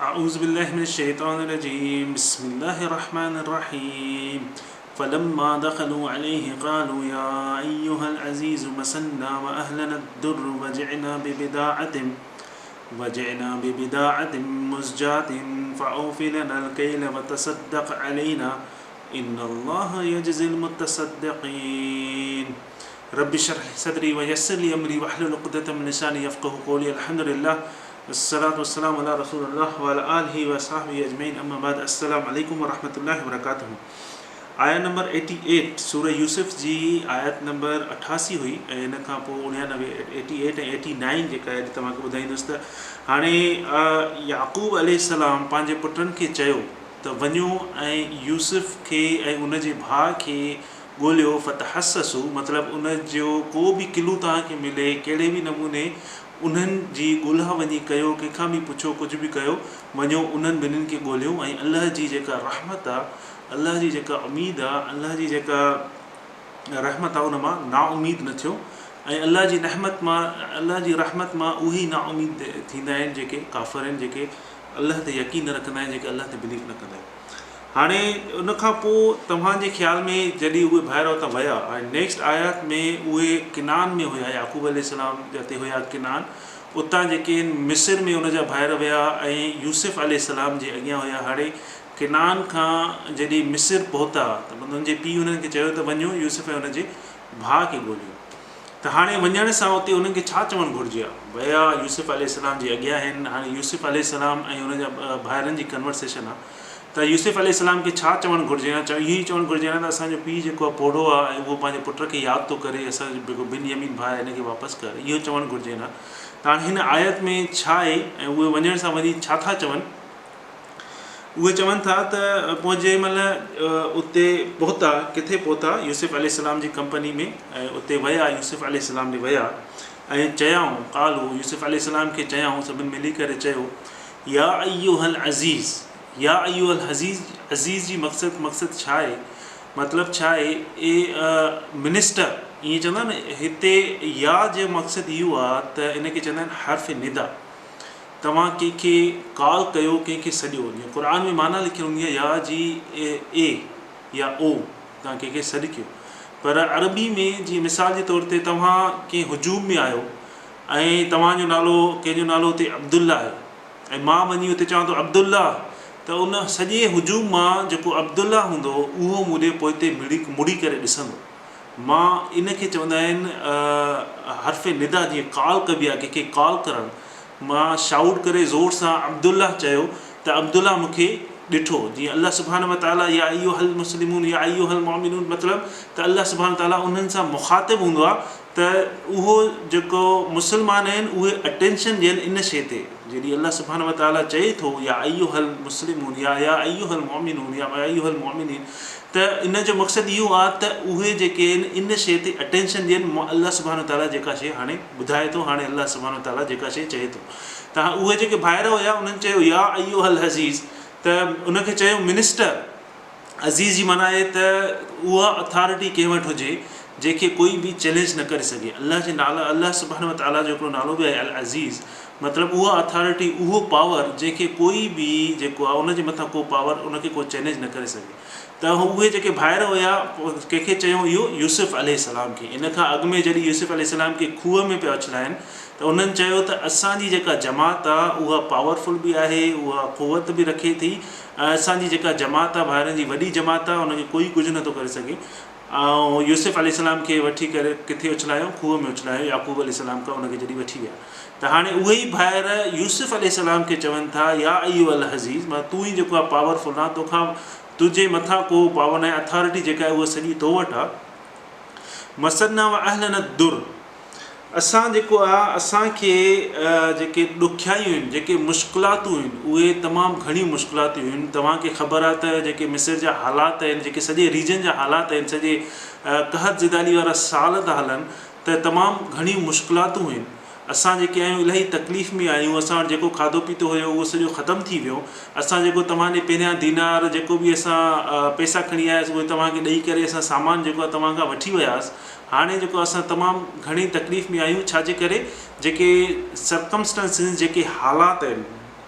اعوذ بالله من الشيطان الرجيم بسم الله الرحمن الرحيم فلما دخلوا عليه قالوا يا ايها العزيز مسنا واهلنا الضر وجئنا ببضاعة وجئنا ببضاعة مزجاة فأوف لنا الكيل وتصدق علينا ان الله يجزي المتصدقين رب اشرح لي صدري ويسر لي امري واحلل عقدة من لساني يفقهوا قولي الحمد لله والصلاة والسلام علي رسول الله وعلي آله وصحبه اجمعين اما بعد السلام عليڪم ورحمة الله وبرڪاته آية نمبر ايٽي ايٽ سورة يوسف جي آيت نمبر 88 هئي ۽ ان کان پوء 99 ايٽي ايٽ ۽ ايٽي نائن جيڪا اڄ توهان کي ٻڌائيندس ته هاڻي يعقوب عليه السلام پنهنجي پٽن کي چيو ته وڃو ۽ يوسف کي ۽ ان جي ڀاء کي ڳوليو فتحسسوا مطلب ان جو ڪو به ڪلو توهان کي ملي ڪهڙي به نموني انهن جي ڳولها وڃي ڪيو ڪنهن کان به پڇو ڪجهه به ڪيو وڃو انهن ٻنهين کي ڳوليو ۽ الله جي جيڪا رحمت آ الله جي جيڪا اميد آ الله جي جيڪا رحمت آ ان مان نااميد نه ٿيو ۽ الله جي نحمت مان الله جي رحمت مان اهي ئي نااميد ٿيندا آهن جيڪي ڪافر آهن جيڪي الله تي يقين نه رکندا آهن جيڪي الله تي بليف نه ڪندا آهن. هاڻي ان کان پوء توهان جي خيال ۾ جڏهن اهي ڀائر اتان ويا ۽ نيڪسٽ آيات ۾ اهي ڪنعان ۾ هيا يعقوب عليه السلام جتي هيا ڪنعان اتان جيڪي آهن مصر ۾ ان جا ڀائر ويا ۽ يوسف عليه السلام جي اڳيان هيا هاڻي ڪنعان کان جڏهن مصر پهتا ته انهن جي پيء انهن کي چيو ته وڃو يوسف ۽ ان جي ڀاء کي ڳوليو ته هاڻي وڃڻ سان اتي انهن کي ڇا چوڻ گهرجي ها؟ ويا يوسف عليه السلام جي اڳيان آهن، هاڻي يوسف عليه السلام ۽ ان جا ڀائرن جي ڪنورسيشن آ ته يوسف عليه السلام کي ڇا چوڻ گهرجي ها؟ اهو ئي چوڻ گهرجي ها نه ته اسان جو پيء جيڪو آ پوڙهو آ ۽ اهو پنهنجي پٽ کي ياد ٿو ڪري، اسان جو جيڪو بن يمين ڀاء آهي هن کي واپس ڪر، اهو چوڻ گهرجي ها. ته هاڻي هن آيت ۾ ڇا آهي ۽ اهي وڃڻ سان وڃي ڇا ٿا چون؟ اهي چون ٿا ته پوء جنهن مهل اتي پهتا، ڪٿي پهتا؟ يوسف عليه السلام جي ڪمپني ۾ ۽ اتي ويا، يوسف عليه السلام ڏي ويا ۽ چيائون، قالو، يوسف عليه السلام کي چيائون، سڀن ملي ڪري چيو، يا ايها العزيز، يا ايها العزيز، عزيز جي مقصد مقصد ڇا آهي؟ مطلب ڇا آهي؟ اي منسٽر، ائين چوندا آهن نه، هتي يا جو مقصد اهو آهي ته ان کي چوندا آهن حرف ندا. توهان ڪنهن کي ڪال ڪيو ڪنهن کي سڏيو جيئن قرآن ۾ معنيٰ لکيل هوندي آهي يا جي اي يا او توهان ڪنهن کي سڏ ڪيو پر عربي ۾ جيئن مثال جي طور تي توهان ڪنهن هجوم ۾ آهيو ۽ توهان جو نالو ڪنهن جو نالو اتي عبدالله آهي ۽ مان وڃي اتي چوان ٿو عبدالله ته ان سڄي هجوم مان جيڪو عبدالله هوندو اهو مون ڏي پوئتي مڙي ڪري ڏسندو. مان ان کي چوندا آهن حرف ندا جيئن ڪال ڪبي آهي ڪنهن کي ڪال ڪرڻ مان شائوٽ ڪري زور سان عبدالله چيو ته عبدالله مون کي ڏٺو جيئن الله سبحانه وتعالي يا ايها المسلمون يا ايها المؤمنون مطلب ته الله سبحانه وتعالي انهن سان مخاطب هوندو آهي ته اهو جيڪو مسلمان آهن اهي اٽينشن ڏين ان شيء تي جڏهن الله سبحانه وتعالي چئي ٿو يا ايها المسلمون يا يا ايها المؤمنون يا ايها المؤمنين ته ان جو مقصد اهو آهي ته اهي جيڪي آهن ان شيء تي اٽينشن ڏين الله سبحانه وتعالي جيڪا شيء هاڻي ٻڌائي ٿو هاڻي الله سبحانه وتعالي جيڪا شيء چئي ٿو ته اهي جيڪي ڀائر هيا انهن چيو يا ايها العزيز ته ان کي چيو منسٽر عزيز جي معنيٰ آهي ته اها اٿارٽي ڪنهن وٽ هجي جنهن کي ڪوئي به چئلينج نه ڪري سگهي. الله جي نالا الله سبحانه وتعاليٰ جو هڪڙو نالو به آهي العزيز مطلب اها اٿارٽي اهو پاور جنهن کي ڪوئي به جيڪو آهي ان جي مٿان ڪو پاور ان کي ڪو چئلينج نه ڪري سگهي ته اهي جيڪي ڀائر هيا ڪنهن کي چيو اهو يوسف عليه السلام کي ان کان اڳ ۾ جڏهن يوسف عليه السلام کي کوهه ۾ پيا اڇلائن ته انهن چيو ته اسان جي جيڪا جماعت آهي اها پاورفل به آهي اها قوت به رکي ٿي ۽ اسان جي جيڪا جماعت آهي ڀائرن جي وڏي جماعت آهي ان کي ڪوئي ڪجهه نٿو ڪري سگهي ۽ يوسف عليه السلام کي وٺي ڪري ڪٿي اڇلايو کوهه ۾ اڇلايو يعقوب عليه السلام کان ان کي جڏهن وٺي ويا ته هاڻي اهي ئي ڀائر يوسف عليه السلام کي چون ٿا يا ايها العزيز معنيٰ تون ئي جيڪو آهي پاورفل آهين توکان تنهنجي مٿان ڪو پاور ناهي اٿارٽي جيڪا آهي اها سڄي تو وٽ آهي مسنا واهلنا الضر اسان جيڪو آ اسان کي جيڪي ڏکيائيون آهن جيڪي مشڪلاتون آهن اهي تمام گهڻيون مشڪلاتون آهن توهان کي خبر آ ته جيڪي مصر جا حالات آهن جيڪي سڄي ريجن جا حالات آهن سڄي قحط زدالي وارا سال ٿا هلن ته تمام گهڻيون مشڪلاتون آهن اسان جيڪي آهيون الاهي تڪليف ۾ آهيون اسان وٽ جيڪو کاڌو پيتو هيو اهو سڄو ختم ٿي ويو اسان جيڪو توهان ڏي پهريان دينار جيڪو به اسان پئسا کڻي آياسين اهي توهان کي ڏئي ڪري اسان سامان جيڪو آ توهان کان وٺي وياسين هاڻي جيڪو اسان تمام گهڻي تڪليف ۾ آهيون ڇا جي ڪري جيڪي سرڪمسٽنسز جيڪي حالات آهن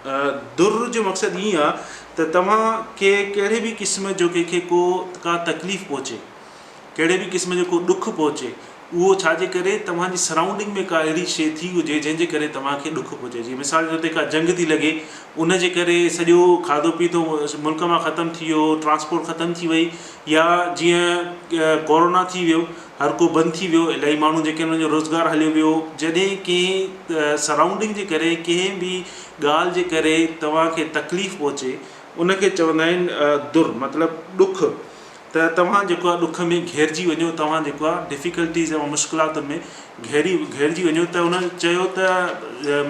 در جو مقصد ائين آ ته توهان کي ڪهڙي به قسم جو ڪنهن کي ڪو ڪا تڪليف پهچي، ڪهڙي به قسم جو ڪو ڏک پهچي، اهو ڇا جي ڪري توهان جي سرائونڊنگ ۾ ڪا اهڙي شيء ٿي هجي جنهن جي ڪري توهان کي ڏک پهچي. جيئن مثال جي طور تي ڪا جنگ ٿي لڳي، ان جي ڪري سڄو کاڌو پيتو ملڪ مان ختم ٿي ويو، ٽرانسپورٽ ختم ٿي وئي، يا جيئن ڪورونا ٿي ويو، هر ڪو بند ٿي ويو، الاهي ماڻهو جيڪي انهن جو روزگار هليو ويو. جڏهن ڪنهن سرائونڊنگ جي ڪري ڪنهن به ڳالهه جي ڪري توهان کي تڪليف پهچي، ان کي چوندا آهن در مطلب ڏک. ته توهان جيڪو آهي ڏک ۾ گهيرجي وڃو، توهان جيڪو آهي ڊفيڪلٽيز ۽ مشڪلاتن ۾ گهيري گهيرجي وڃو. ته هن چيو ته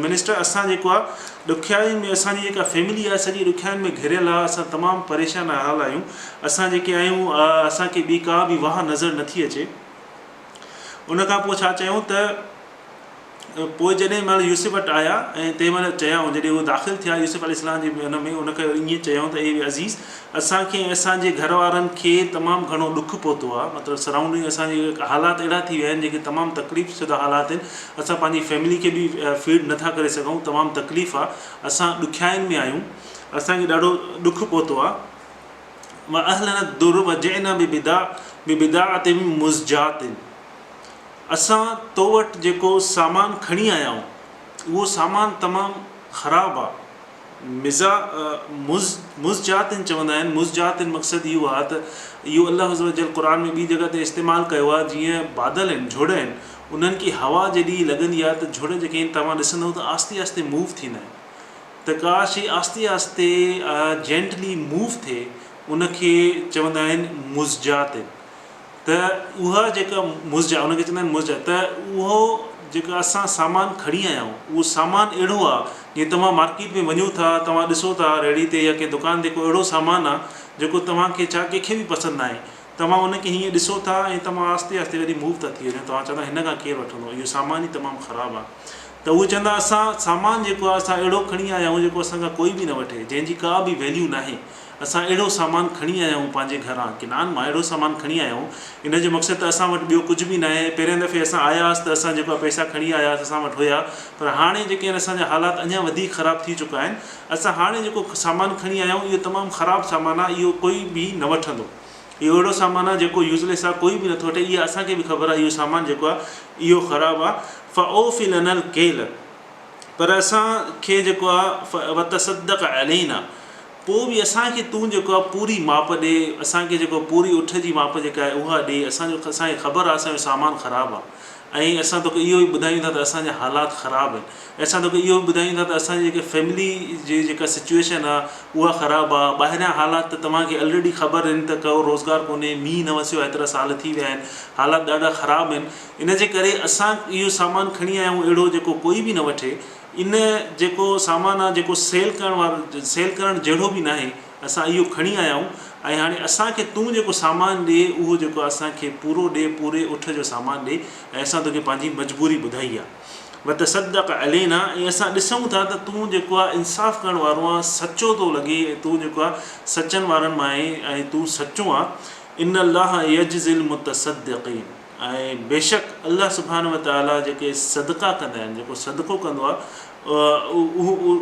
منسٽر اسان جيڪو آهي ڏکيائين ۾ اسان جي جيڪا فيملي آهي سڄي ڏکيائين ۾ گهريل آهي، اسان تمام پريشان حال آهيون، اسان جيڪي آهيون اسان کي ٻي ڪا به واهه نظر نٿي اچي. ان کان پوء ڇا چيائون ته پوء جڏهن مهل يوسف وٽ آيا ۽ تنهن مهل چيائون، جڏهن هو داخل ٿيا يوسف عليه السلام جي ان ۾ ان کي ائين چيائون ته اي عزيز! اسان کي ۽ اسان جي گهر وارن کي تمام گهڻو ڏک پهتو آهي، مطلب سرائونڊنگ اسان جي حالات اهڙا ٿي ويا آهن جيڪي تمام تڪليف شده حالات آهن، اسان پنهنجي فيملي کي به فيڊ نٿا ڪري سگهون، تمام تڪليف آهي، اسان ڏکيائين ۾ آهيون، اسان کي ڏاڍو ڏک پهتو آهي. واهلنا الضر وجئنا ببضاعة مزجاة. اسان تو وٽ جيڪو سامان کڻي آيا آهيون، اهو سامان تمام خراب آ. مزا مز مزجاتن چوندا آهن، مزجاتن مقصد اهو آ ته اهو الله عزوجل قرآن ۾ ٻي جڳهه تي استعمال ڪيو آ، جيئن بادل آهن، جهڙ آهن، انهن کي هوا جڏهن لڳندي آ ته جهڙ جيڪي آهن توهان ڏسندؤ ته آهستي آهستي موو ٿيندا آهن، ته ڪا شيء آهستي آهستي جينٽلي موو ٿئي ان کي چوندا آهن مزجاتن. ته اها جيڪا مزجا ان کي چوندا آهن مزجا ته اهو جيڪا اسان سامان کڻي آيا آهيون اهو سامان اهڙو آهي جيئن توهان مارڪيٽ ۾ وڃو ٿا توهان ڏسو ٿا ريڙهي تي يا ڪنهن دڪان تي ڪو اهڙو سامان آهي جيڪو توهان کي ڇا ڪنهن کي به پسند ناهي توهان ان کي هيئن ڏسو ٿا ۽ توهان آهستي آهستي وري موو ٿا ٿي وڃو توهان چوندا هن کان ڪير وٺندو اهو سامان ئي تمام خراب آهي ته اهي چوندا اسان سامان جيڪو آهي اسان اهڙو کڻي آيا آهيون جيڪو اسان کان ڪوئي به نه وٺي جنهن جي ڪا به ويليو ناهي اسان اهڙو سامان کڻي آيا آهيون پنهنجي گهران، ڪنعان مان اهڙو سامان کڻي آيا آهيون، ان جو مقصد ته اسان وٽ ٻيو ڪجهه به ناهي، پهرئين دفعي اسان آيا هئس ته اسان جيڪو آهي پئسا کڻي آيا هئس اسان وٽ هيا، پر هاڻي جيڪي آهن اسان جا حالات اڃا وڌيڪ خراب ٿي چڪا آهن، اسان هاڻي جيڪو سامان کڻي آيا آهيون اهو تمام خراب سامان آهي، اهو ڪوئي به نه وٺندو، اهو اهڙو سامان آهي جيڪو يوزليس آهي ڪوئي به نٿو وٺي، اها اسان کي به خبر آهي اهو سامان جيڪو آهي اهو خراب آهي، فاوف لنا الڪيل پر اسان کي جيڪو آهي وتصدق علينا پوء به اسان کي تون جيڪو آهي پوري ماپ ڏي، اسان کي جيڪو پوري اٺ جي ماپ جيڪا آهي اها ڏي، اسان جو اسان کي خبر آهي اسان جو سامان خراب آهي ۽ اسان توکي اهو به ٻڌايون ٿا ته اسان جا حالات خراب آهن ۽ اسان توکي اهو به ٻڌايون ٿا ته اسان جي جيڪي فيملي جي جيڪا سچوئيشن آهي اها خراب آهي، ٻاهريان حالات ته توهان کي الريڊي خبر آهن ته ڪو روزگار ڪونهي، مينهن نه وسيو آهي ايترا سال ٿي ويا آهن، حالات ڏاڍا خراب آهن، ان جي ڪري اسان اهو سامان کڻي آيا آهيون اهڙو جيڪو ڪوئي به نه وٺي. ان جيڪو سامان آ جيڪو سيل ڪرڻ وارو سيل ڪرڻ جهڙو به ناهي اسان اهو کڻي آيا آهيون ۽ هاڻي اسان کي تون جيڪو سامان ڏي اهو جيڪو اسان کي پورو ڏي پوري اٺ جو سامان ڏي ۽ اسان توکي پنهنجي مجبوري ٻڌائي آ وتصدق علينا ۽ اسان ڏسون ٿا ته تون جيڪو آ انصاف ڪرڻ وارو آن سچو ٿو لڳي ۽ تون جيڪو آ سچن وارن مان آهين ۽ تون سچو آن ان الله يجزي المتصدقين. ۽ بيشڪ الله سبحانه وتعاليٰ جيڪي صدقا ڪندا آهن، جيڪو صدقو ڪندو آهي، اهو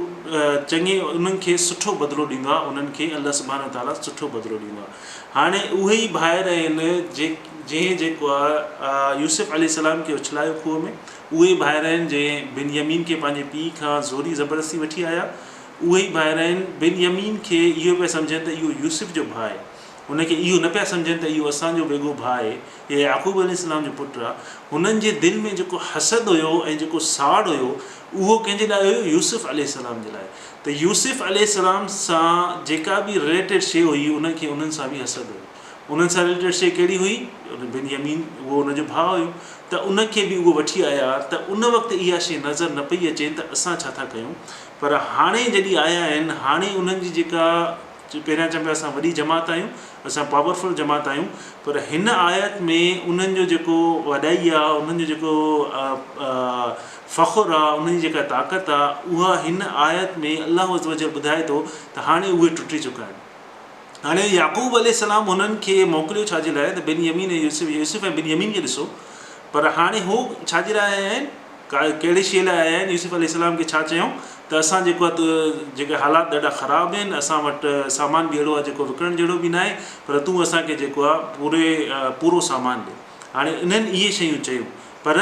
چڱي انهن کي سٺو بدلو ڏيندو آهي، انهن کي الله سبحانه وتعاليٰ سٺو بدلو ڏيندو آهي. هاڻي اهي ئي ڀائر آهن جنهن جيڪو آهي يوسف عليه السلام کي اڇلايو کوهه ۾، اهي ئي ڀائر آهن جنهن بن يمين کي پنهنجي پيء کان زوري زبردستي وٺي آيا، اهي ئي ڀائر آهن بن يمين کي اهو پيا سمجهن ته اهو يوسف جو ڀاء آهي. هن کي اهو نه پيا سمجهن ته اهو اسان جو ويڳو ڀاء آهي يا يعقوب عليه السلام جو پٽ آهي. هنن جي دل ۾ جيڪو حسد هيو ۽ جيڪو ساڙ هيو اهو ڪنهن جي لاء هيو؟ يوسف عليه السلام جي لاء. ته يوسف عليه السلام سان جيڪا به رليٽيڊ شيء هئي انهن کي انهن سان به حسد هيو. انهن سان رليٽيڊ شيء ڪهڙي هئي؟ بن يمين اهو ان جو ڀاء هيو ته ان کي به اهو وٺي آيا ته ان وقت اها شيء نظر نه پئي اچين ته اسان ڇا ٿا ڪيون پر هاڻي جڏهن آيا آهن هاڻي انهن جي جيڪا پهريان چون پيا اسان وڏي جماعت آهيون، اسان پاورفل جماعت آهيون، پر هن آيت ۾ انهن جو جيڪو وڏائي آ، انهن جو جيڪو فخر آ، انهن جي جيڪا طاقت آ، اها هن آيت ۾ الله عزّوجلّ ٻڌائي ٿو ته هاڻي اهي ٽٽي چڪا آهن. هاڻي يعقوب عليه السلام هنن کي موڪليو ڇا جي لاء ته بن يمين ۽ يوسف، يوسف ۽ بن يمين کي ڏسو، پر هاڻي هو ڇا جي لاء آيا آهن؟ ڪا ڪهڙي شيء لاء آيا آهن؟ يوسف عليه السلام کي ڇا چيائون ته اسان جيڪو آهي جيڪي حالات ڏاڍا خراب آهن، اسان وٽ سامان به اهڙو آهي جيڪو وڪڻڻ جهڙو به ناهي، پر تون اسان کي جيڪو آهي پوري پورو سامان ڏي. هاڻي انهن اهي شيون چيون، پر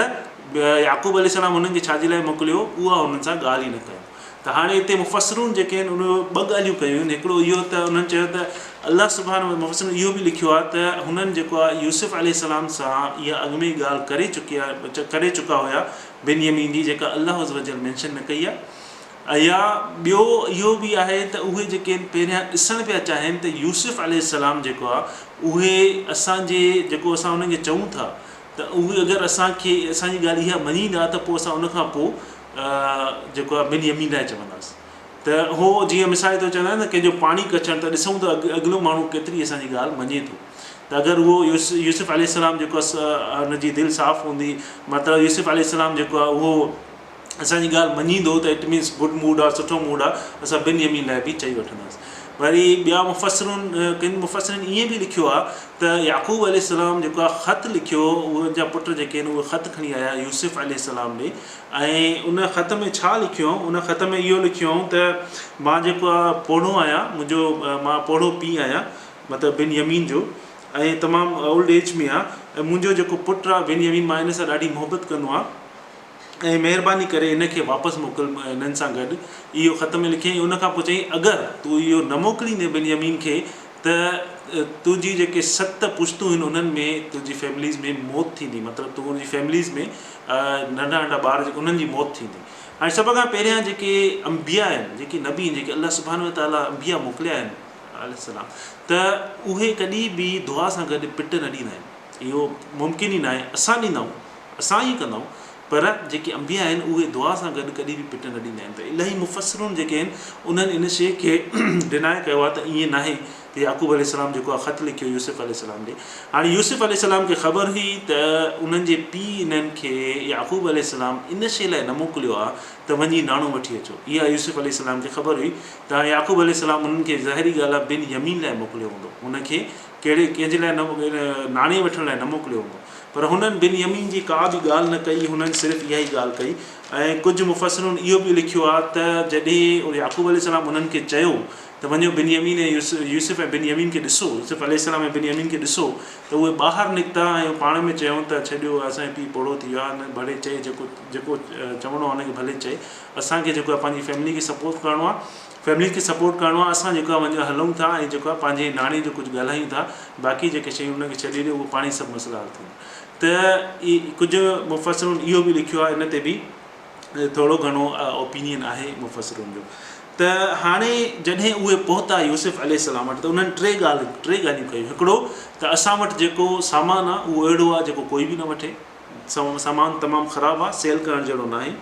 يعقوب عليه السلام هنن کي ڇا جي لاء موڪليو، اها هنن سان ڳالهه ئي نه ڪيائون. ته هاڻي هتي مفسرون جيڪي آهن ان ٻه ڳالهيون ڪيون آهن، هڪڙو اهو ته انهن چيو ته الله سبحانه مفسرن اهو به لکيو آهي ته هنن جيڪو آهي يوسف عليه السلام سان اها اڳ ۾ ئي ڳالهه ڪري چڪيا ڪري چڪا هيا بن يمين جي جيڪا الله عزوجل مينشن نه ڪئي آهي يا ٻيو اهو به آهي ته اهي جيڪي آهن پهريان ڏسڻ پيا چاهين ته يوسف عليه السلام جيڪو آهي اهي اسان جي جيڪو اسان انهن کي چئون ٿا ته اهي اگر اسان کي اسان جي ڳالهه اها مڃيندا ته پوء اسان ان کان پوء جيڪو آهي بن يمين لاء چونداسين ته هو جيئن مثال طور چوندا آهن نه ڪنهن جو پاڻي ڪڇڻ ته ڏسون ته اڳلو ماڻهو ڪيتري اسان جي ڳالهه مڃي ٿو ته اگر اهو يوسف عليه السلام جيڪو آهي ان جي دل صاف هوندي مطلب يوسف عليه السلام جيڪو آهي اهو اسان جي ڳالهه مڃيندو ته it means good mood آهي سٺو موڊ آهي اسان بن يمين لاء به چئي وٺنداسين وري ٻيا مفسرون ڪن مفسرن ائين به لکيو آهي ته يعقوب عليه السلام جيڪو آهي خط لکيو انهن جا پٽ جيڪي آهن اهي خط کڻي آيا يوسف عليه السلام ڏي ۽ ان خط ۾ ڇا لکيو هئائون؟ ان خط ۾ اهو لکيو هئائون ته مان جيڪو آ پوڙهو آهيان، منهنجو مان پوڙهو پيء آهيان، مطلب بن يمين جو ۽ تمام اولڊ ايج ۾ آ ۽ منهنجو جيڪو پٽ آ بن يمين مان ان سان ڏاڍي محبت ڪندو آهيان ۽ مهرباني ڪري ان کي واپس موڪل هنن سان گڏ. اهو خط ۾ لکيائين. ان کان پوء چيائين اگر تون اهو نه موڪليندين بن يمين کي ته تنهنجي جيڪي ست پشتون آهن انهن ۾ تنهنجي فيمليز ۾ موت ٿيندي مطلب تون ان جي فيمليز ۾ ننڍا ننڍا ٻار جيڪي انهن جي موت ٿيندي. هاڻي سڀ کان پهريان جيڪي انبياء آهن جيڪي نبي آهن جيڪي الله سبحانه وتعاليٰ انبياء موڪليا آهن عليه السلام ته اهي ڪڏهن به دعا سان گڏ پٽ نه ڏيندا آهن اهو ممڪن ئي ناهي اسان ڏيندا آهيون اسان ائين ڪندا آهيون پر جيڪي انبياء آهن اهي دعا سان گڏ ڪڏهن به پٽ نه ڏيندا آهن ته الاهي مفسرون جيڪي آهن انهن ان شيء کي ڊناء ڪيو آهي ته ائين ناهي ته يعقوب عليه السلام جيڪو آهي خط لکيو يوسف عليه السلام ڏي. هاڻي يوسف عليه السلام کي خبر هئي ته انهن جي پيء انهن کي يعقوب عليه السلام ان شيء لاء نه موڪليو آهي ته وڃي ناڻو وٺي اچو. اها يوسف عليه السلام کي خبر هئي ته هاڻي يعقوب عليه السلام انهن کي ظاهري ڳالهه آهي بن يمين لاء موڪليو هوندو ان کي ڪهڙي ڪنهن جي لاء نه ناڻي وٺڻ لاء نه موڪليو هوندو. پر هنن بن يمين جي ڪا به ڳالهه نه ڪئي، هنن صرف اها ئي ڳالهه ڪئي ۽ ڪجهه مفسرن اهو به لکيو آهي ته جڏهن يعقوب عليه السلام انهن کي چيو ته وڃو بن يمين ۽ يوسف ۽ بن يمين کي ڏسو، يوسف عليه السلام ۽ بن يمين کي ڏسو ته اهي ٻاهر نڪتا ۽ پاڻ ۾ چيائون ته ڇڏيو اسان جو پيء پوڙهو ٿي ويو آهي، هن ڀلي چئي جيڪو جيڪو چوڻو آهي ان کي ڀلي چئي، اسان کي جيڪو آهي پنهنجي فيملي کي سپورٽ ڪرڻو آهي. فيملي کي سپورٽ ڪرڻو آهي اسان جيڪو آهي وڃي هلون ٿا ۽ جيڪو آهي پنهنجي ناڻي جو ڪجهه ڳالهايون ٿا باقي جيڪي شيون انهن کي ڇڏي ڏيو اهو پاڻ ئي سڀ مسئلا حل ٿيندا ته ڪجهه مفسرن اهو به لکيو آهي ان تي به ٿورو گهڻو اوپينين آهي مفسرن جو ته هاڻي جڏهن اهي پهتا يوسف عليه السلام وٽ ته انهن ٽي ڳالهه ٽي ڳالهيون ڪيون هڪڙو ته اسان وٽ جيڪو سامان آهي اهو اهڙو آهي جيڪو ڪوئي به نه وٺي سامان تمام خراب آ سيل ڪرڻ جهڙو ناهي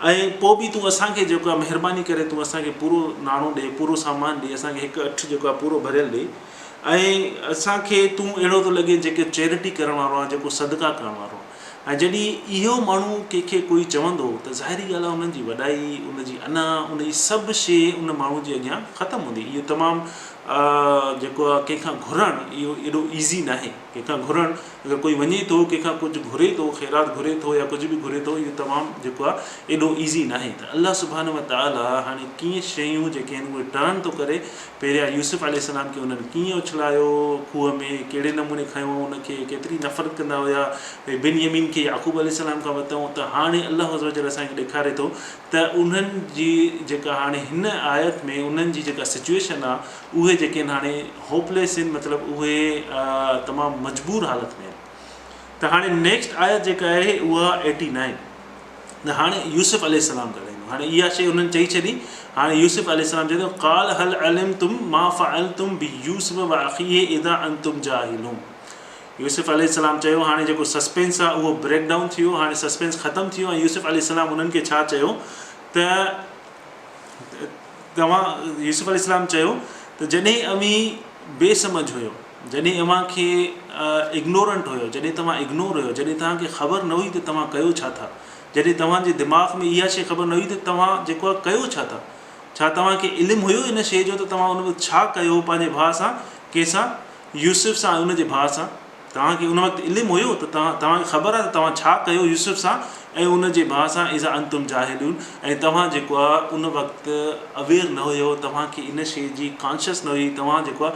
۽ پوء به تون اسان کي جيڪو آ مهرباني ڪري تون اسان کي پورو ناڻو ڏي پورو سامان ڏي اسان کي هڪ اٺ جيڪو آ پورو ڀريل ڏي ۽ اسان کي تون اهڙو ٿو لڳين جيڪو چيرٽي ڪرڻ وارو آ جيڪو صدقا ڪرڻ وارو آ ۽ جڏهن اهو ماڻهو ڪنهن کي ڪوئي چوندو ته ظاهري ڳالهه آ انهن جي وڏائي ان جي انا ان جي سڀ شيء ان ماڻهو جي اڳيان ختم هوندي اهو تمام جيڪو آ ڪنهن کان گهرڻ اهو ايڏو ايزي ناهي ڪنهن کان گهرڻ اگر ڪوئي وڃي ٿو ڪنهن کان ڪجهه گهري ٿو خيرات گهري ٿو يا ڪجهه به گهري ٿو اهو تمام جيڪو آهي ايڏو ايزي ناهي ته الله سبحانه وتعاليٰ هاڻي ڪيئن شيون جيڪي آهن اهي ٽرن ٿو ڪري پهريان يوسف عليه السلام کي انهن ڪيئن اڇلايو کوهه ۾ ڪهڙي نموني کنيو ان کي ڪيتري نفرت ڪندا هيا ڀئي بن يمين کي يعقوب عليه السلام کان ورتائون ته هاڻي الله عزوجل اسان کي ڏيکاري ٿو ته انهن جي جيڪا هاڻي هن آيت ۾ انهن جي جيڪا سچويشن آهي اهي جيڪي آهن هاڻي هوپليس آهن مطلب اهي تمام مجبور حالت ۾ آهن ته هاڻي نيڪسٽ آيت جيڪا آهي اها ايٽي نائن ته هاڻي يوسف عليه السلام ڳالهائيندو هاڻي اها شيء انهن چئي ڇڏي هاڻي يوسف عليه السلام چئي ٿو قال هل علمتم ما فعلتم بيوسف واخيه اذا انتم جاهلون يوسف عليه السلام چيو هاڻي جيڪو سسپينس آهي اهو بريڪ ڊائون ٿي ويو هاڻي سسپينس ختم ٿي ويو ۽ يوسف عليه السلام انهن کي ڇا چيو ته توهان، يوسف عليه السلام چيو ته جڏهن اوهين بي سمجهه هيو، جڏهن اوهان کي اگنورنٽ هيو، جڏهن توهان اگنور هيو، جڏهن توهان کي خبر نه هئي ته توهان ڪيو ڇا ٿا، جڏهن توهان جي دماغ ۾ اها شيء خبر نه هئي ته توهان جيڪو آهي ڪيو ڇا ٿا، ڇا توهان کي علم هيو ان شيء جو ته توهان ان وقت ڇا ڪيو پنهنجي ڀاء سان، ڪنهن سان؟ يوسف سان ۽ ان جي ڀاء سان، توهان کي ان وقت علم هيو ته توهان توهان کي خبر آهي ته توهان ڇا ڪيو يوسف سان ۽ ان جي ڀاء سان اذا انتم جاهلون ۽ توهان جيڪو آ ان وقت اويئر نه هيو توهان کي ان شيء جي ڪانشس نه هئي توهان جيڪو آ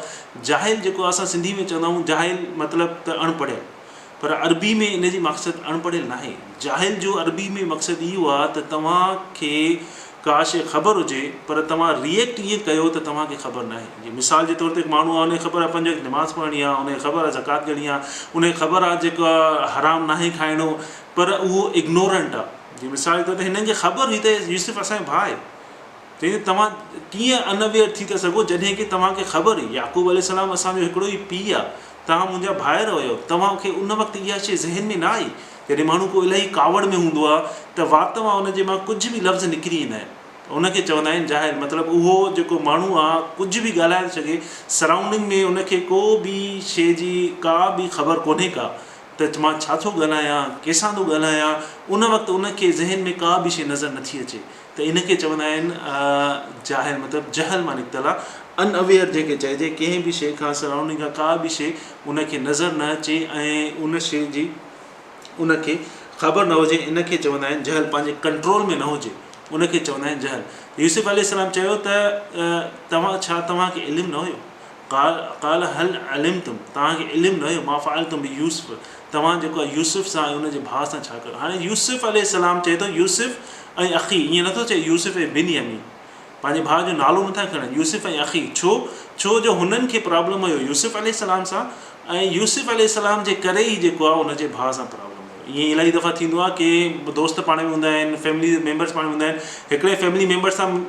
جاهل جيڪو اسان سنڌي ۾ چوندا آهيون جاهل مطلب ته اڻ پڙهيل پر عربي ۾ ان جي مقصد اڻ پڙهيل ناهي جاهل جو عربي ۾ مقصد اهو آ ته توهان کي ڪا شيء خبر هجي پر توهان ريئيڪٽ ائين ڪيو ته توهان کي خبر ناهي جي مثال جي طور تي هڪ ماڻهو آ ان کي خبر آ پنج وقت نماز پڙهڻي آ ان کي خبر آ زڪوات ڏيڻي آ ان کي خبر آ جيڪو حرام ناهي کائڻو پر اهو اگنورنٽ آ. جيئن مثال جي طور تي هنن کي خبر هئي ته يوسف اسان جو ڀاء آهي. چيائين ته توهان ڪيئن ان اويئر ٿي ٿا سگهو جڏهن ڪي توهان کي خبر هئي يعقوب عليه السلام اسان جو هڪڙو ئي پيء آ. توهان منهنجا ڀائر هيو. توهان کي ان وقت اها شيء ذهن ۾ نه آئي. جڏهن ماڻهو ڪو الاهي ڪاوڙ ۾ هوندو آ ته وات مان ان جي مان ڪجهه به لفظ نڪري ايندا آهن. ان کي چوندا آهن جاهل مطلب اهو جيڪو ماڻهو آ ڪجهه به ڳالهائي ٿو سگهي سرائونڊنگ ۾ ان کي ڪو به شيء جي ڪا به خبر ڪونهي ڪا. ته مان ڇا ٿو ڳالهايان، ڪنهن سان ٿو ڳالهايان، ان وقت ان کي ذهن ۾ ڪا به شيء نظر نٿي اچي ته ان کي چوندا آهن جاهل مطلب جهل مان نڪتل آهي، ان اويئر جنهن کي چئجي، ڪنهن به شيء کان سرائونڊنگ کان ڪا به شيء ان کي نظر نه اچي ۽ ان شيء جي ان کي خبر نه هجي ان کي چوندا آهن جهل پنهنجي ڪنٽرول ۾ نه هجي ان کي چوندا آهن جهل. يوسف عليه السلام چيو ته توهان ڇا توهان کي علم نه هيو؟ قال قال هل علمتم توهان کي علم نه هيو ما فعلتم بيوسف توهان جيڪو آهي يوسف سان ۽ ان جي ڀاء سان ڇا ڪيو هاڻي يوسف عليه السلام چئي ٿو يوسف ۽ اخي ائين نٿو چئي يوسف ۽ بن يمين پنهنجي ڀاء جو نالو نٿا کڻن يوسف ۽ اخي ڇو ڇو جو هنن کي پرابلم هيو يوسف عليه السلام سان ۽ يوسف عليه السلام جي ڪري ئي جيڪو آهي ان جي ڀاء سان پرابلم هيو. ائين الاهي دفعا ٿيندو آهي ڪي دوست پاڻ ۾ هوندا آهن فيملي ميمبرس پاڻ ۾ هوندا آهن هڪڙي فيملي ميمبر سان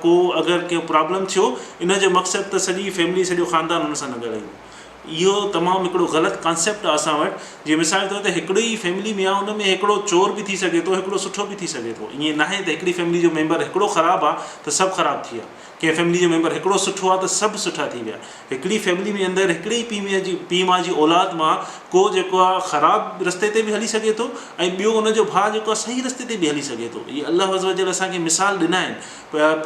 ڪو اگر ڪو پرابلم ٿيو ان جو مقصد ته سڄي فيملي سڄو خاندان ان سان نه ڳالهائيندو اهو تمام هڪڙو غلط ڪانسيپٽ آهي اسان وٽ جيئن مثال طور تي هڪڙي ئي فيملي ۾ آهي ان ۾ هڪڙو چور به ٿي سگهي ٿو هڪڙو سٺو به ٿي سگهي ٿو ائين ناهي ته هڪڙي فيملي جو ميمبر هڪڙو خراب آهي ته سڀ خراب ٿي ويا ڪنهن فيملي جو ميمبر هڪڙو سٺو آهي ته سڀ سٺا ٿي ويا. هڪڙي فيملي ۾ اندر هڪڙي ئي پيء ماء جي پيء ماء جي اولاد مان ڪو جيڪو آهي خراب رستي تي به هلي سگهي ٿو ۽ ٻيو ان جو ڀاء جيڪو آهي صحيح رستي تي به هلي سگهي ٿو. اهي الله عزوجل اسان کي مثال ڏنا آهن.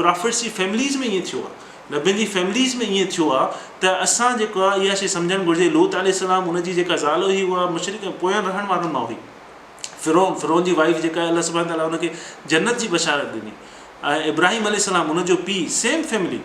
پرافيٽس جي فيمليز ۾ ائين ٿيو آهي. نبين جي فيمليز ۾ ائين ٿيو آهي ته اسان جيڪو آهي اها شيء سمجهڻ گهرجي. لوط عليه السلام ان جي جيڪا زال هئي اها مشرڪ پوين رهڻ وارن مان هئي. فرعون، فرعون جي وائيف جيڪا آهي الله سبحانه تعالٰي ان کي جنت جي بشارت ڏني. ۽ ابراهيم عليه السلام ان جو پيء سيم فيملي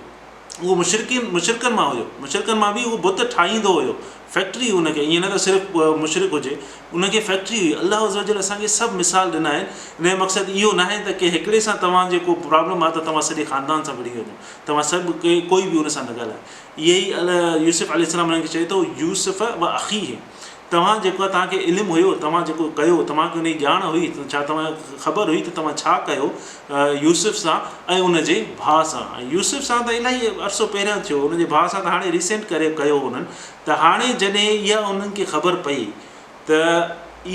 اهو مشرڪين مشرڪن مان هيو مشرڪن مان به اهو بت ٺاهيندو هيو فيڪٽري ان کي ائين نه ته صرف مشرڪ هجي ان کي فيڪٽري هئي الله عزوجل اسان کي سڀ مثال ڏنا آهن ان جو مقصد اهو ناهي ته ڪنهن هڪڙي سان توهان جي ڪو پرابلم آهي ته توهان سڄي خاندان سان وڙهي وڃو توهان سڀ ڪوئي به ان سان نه ڳالهائي اهي ئي يوسف عليه السلام انهن کي چئي ٿو يوسف و اخيه توهان جيڪو آهي توهان کي علم هيو توهان جيڪو ڪيو توهان کي ان جي ڄاڻ هئي ڇا توهان کي خبر هئي ته توهان ڇا ڪيو يوسف سان ۽ ان جي ڀاء سان ۽ يوسف سان ته الاهي عرصو پهريان ٿيو ان جي ڀاء سان ته هاڻي ريسينٽ ڪري ڪيو انهن ته هاڻي جڏهن اها انهن کي خبر پئي ته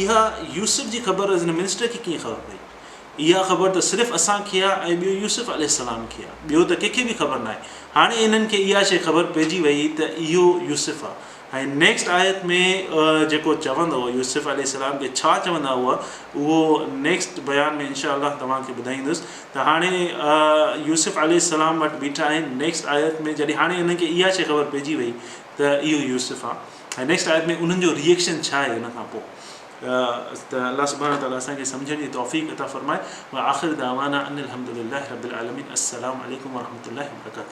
اها يوسف جي خبر ان منسٽر کي ڪيئن خبر پئي اها خبر ته صرف اسان کي آهي ۽ ٻيو يوسف عليه السلام کي آهي ٻيو ته ڪنهن کي به خبر ناهي هاڻي انهن کي اها شيء خبر پئجي وئي ته اهو يوسف آهي ۽ نيڪسٽ آيت ۾ جيڪو چوندو يوسف عليه السلام کي ڇا چوندا هئا اهو نيڪسٽ بيان ۾ انشاء الله توهان کي ٻڌائيندس ته هاڻي يوسف عليه السلام وٽ بيٺا آهن نيڪسٽ آيت ۾ جڏهن هاڻي انهن کي اها شيء خبر پئجي وئي ته اهو يوسف آهي ۽ نيڪسٽ آيت ۾ انهن جو ريئيڪشن ڇا آهي ان کان پوء ته الله سبحانه وتعالي اسان کي سمجهڻ جي توفيق عطا فرمائي واخر دعوانا ان الحمد لله رب العالمين السلام عليڪم ورحمة الله وبرڪاته.